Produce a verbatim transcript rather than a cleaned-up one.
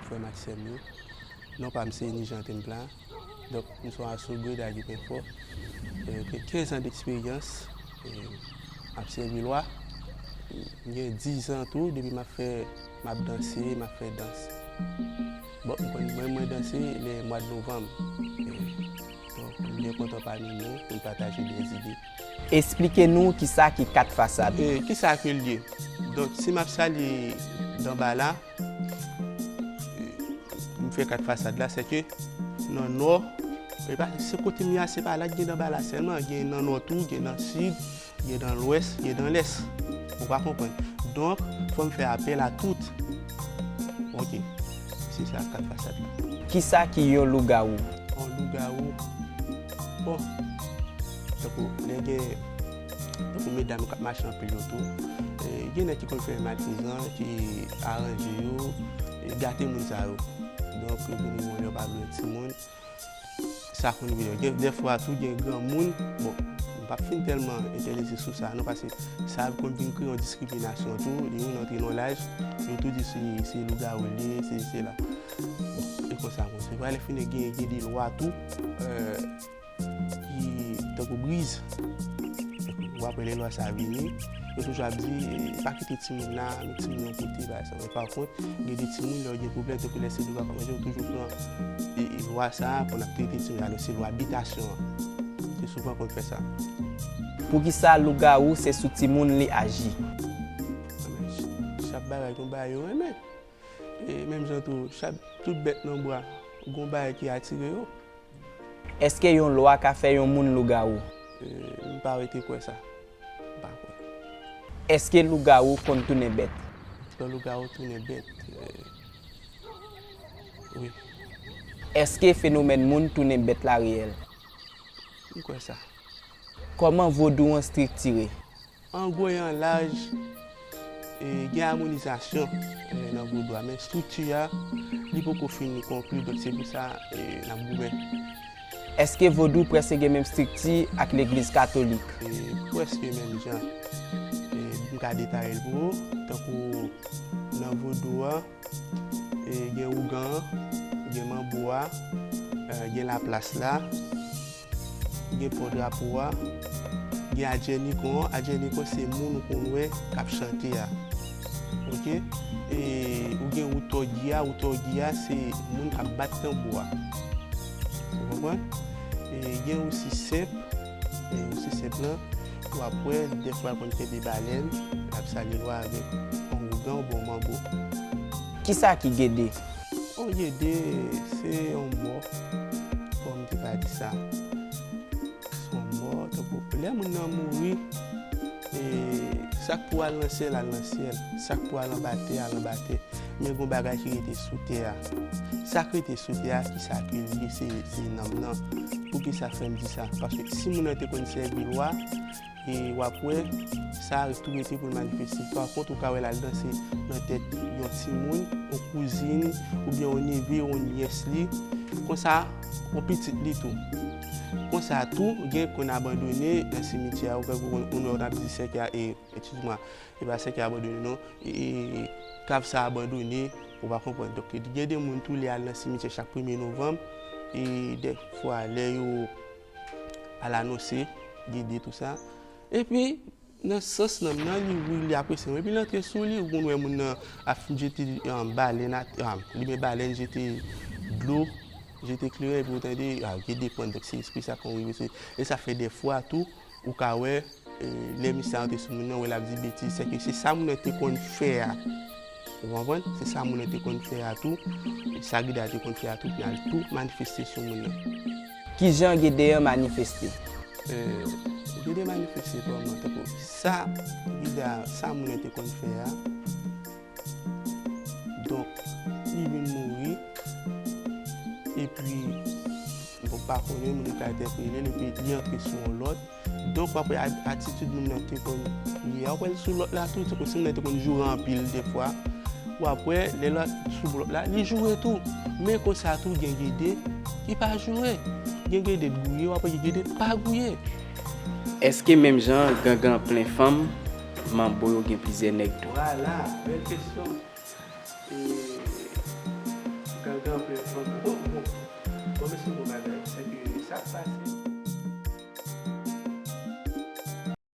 Frè m ak sè m yo. Non pa m se Nijean Templa. Donk, m se yon asogwe Dayou Penfò. E, gen kenz an deksperyans. E, m ap sèvi lwa. M gen diz an tou depi m ap fè, m ap danse, m ap fè dans. Bon, m konn mwen, mwen danse lè mwa de novanm. E, donk, m byen kontan pami nou pou n pataje de zide. Esplike nou kisa ki kat fasad. E, kisa ke l ye? Donk, si m ap salye Danbala, e, m fè kat fasad la, se ke nan nò, e pa, se kote m ye a, se pa la k gen Danbala sèlman, gen nan nò tou, gen nan sid, gen nan lwès, gen nan lès. Ou pa konprann? Donk, fò m fè apèl a tout. Ok. Se sa, kat fasad la. Kisa ki yon lougawou? Yon lougawou. Bon. Tankou, lè gen, tankou medam k ap mache anpil yo tou. E, gen nèg ki konn fè malfezan, ki aranje yo, e, gate moun sa yo. Donk, yo vini yon lè yo pa vle timoun. Sa konn vini. Gen, dèfwa tou, gen granmoun. Bon, m p ap fin tèlman enterese sou sa, non, paske sa konn vin kreye yon diskriminasyon tou. Lè moun antre nan laj, yo tou di se, se lougawou l ye, se, se la. Bon, e konsa, konsa. Lè fini, gen, gen de lwa tou, e, ki tankou briz. W ap wè lè lwa sa vini, yo toujou ap di, e, pa kite timoun la, met timoun yon kote, bagay sa. Men pa kont, gen de timoun, lè yo gen pwoblèm, tankou lè se lwa k ap manje, yo toujou pran, e, e, lwa sa pou n ap trete timoun, alò se lwa bitasyon an. Se souvan konn fè sa. Poukisa lougawou se sou timoun li aji? Chak bagay gon bagay yo renmen. E menm jan tou, chak, tout bèt nan bwa, gon bagay ki atire yo. Èske yon lwa ka fè yon moun lougawou? E, m pa rete kwè sa. M pa kwè. Èske lougawou konn tounen bèt? Èske lougawou tounen bèt? E, wi. Èske fenomèn moun tounen bèt la reyèl? M kwè sa. Kòman vodou an estriktire? An gwo e an laj, e, gen amonizasyon, e, nan vodou a, men estrikti a, li poko fin konkli, donk se pou sa, e, n ap goumen. Èske vodou prèske gen menm estrikti ak legliz katolik? E, prèske menm jan. E, m ka detaye l pou ou, tankou nan vodou a, e, gen ougan an, gen manbo a, e, gen laplas la, gen pòdrapo a, gen adjènikon an. Adjènikon se moun ou konn wè k ap chante a. Ok? E, ou gen woutògi a, woutògi a se moun k ap bat tanbou a. Ou konprann? E, gen osi senp, e, osi senp lan, w ap wè, dèfwa l konn kenbe balèn, l ap salye lwa avèk yon ougan oubyen yon manbo. Kisa ki gede? Yon gede, se yon mò, kòm m te ka di sa. Se yon mò, tankou lè moun nan mouri, e, sa k pou al nan syèl, al nan syèl. Sa k pou al anba tè, al anba tè. Men gon bagay ki rete sou tè a. Sa k rete sou tè a, kisa ke l ye, se, se nanm nan. Poukisa fè m di sa? Paske si moun nan te konn sèvi lwa, e w ap wè, sa tou rete pou l manifeste. Pa kont, ou ka wè l al danse nan tèt yon timoun, yon kouzin, oubyen yon neve, yon nyès li. Konsa, yon pitit li tou. Konsa tou, gen konn abandone nan simityè a, ou ka konn, konn wè yo t ap di sèkèy a, e, eskize mwa, e pa sèkèy a abandone non, e, e, kav sa abandone, ou pa konprann. Donk, gen de moun tou, lè y al nan simityè chak premye novanm, e dèfwa, lè yo al anonse, gede, tou sa. Epi, nan sans nanm nan, li, wi, li apresye w. Epi, l antre sou li, ou konn wè moun nan ap jete, um, balèn, at-, um, limen balèn, jete dlo, jete kleren, epi ou tande, a, gen depann, donk se espri sa konn rive sou li. E sa fè dèfwa tou, ou ka wè, e, lè misye antre sou moun nan, wè l ap di betiz, sèke se sa moun nan te konn fè a. Ou konprann? Se sa moun nan te konn fè a tou. Sa gede a te konn fè a tou, pou l al tou manifeste sou moun nan. Kijan gede an manifeste? E, gede manifeste kòman? Tankou sa gede a, sa moun nan te konn fè a. Donk, li vin mouri. Epi, bon, pa konnen, moun nan ka entèprete l, epi li antre sou yon lòt. Donk, w ap wè a-, atitid moun nan te konn ye a, w ap wè l sou lòt la tou, tankou si moun nan te konn joure anpil dèfwa, w ap wè, lè l sou lòt la, li joure tou. Men konsa tou, gen gede ki pa joure. Gen gede k gouye, w ap wè gen gede k pa gouye. Èske menm jan gangan plen fanm, manbo yo gen plizyè nèg tou? Vwala, bèl kesyon. E, Bon, bon, bon, mesye, bon bagay. Ebyen, sa k pase?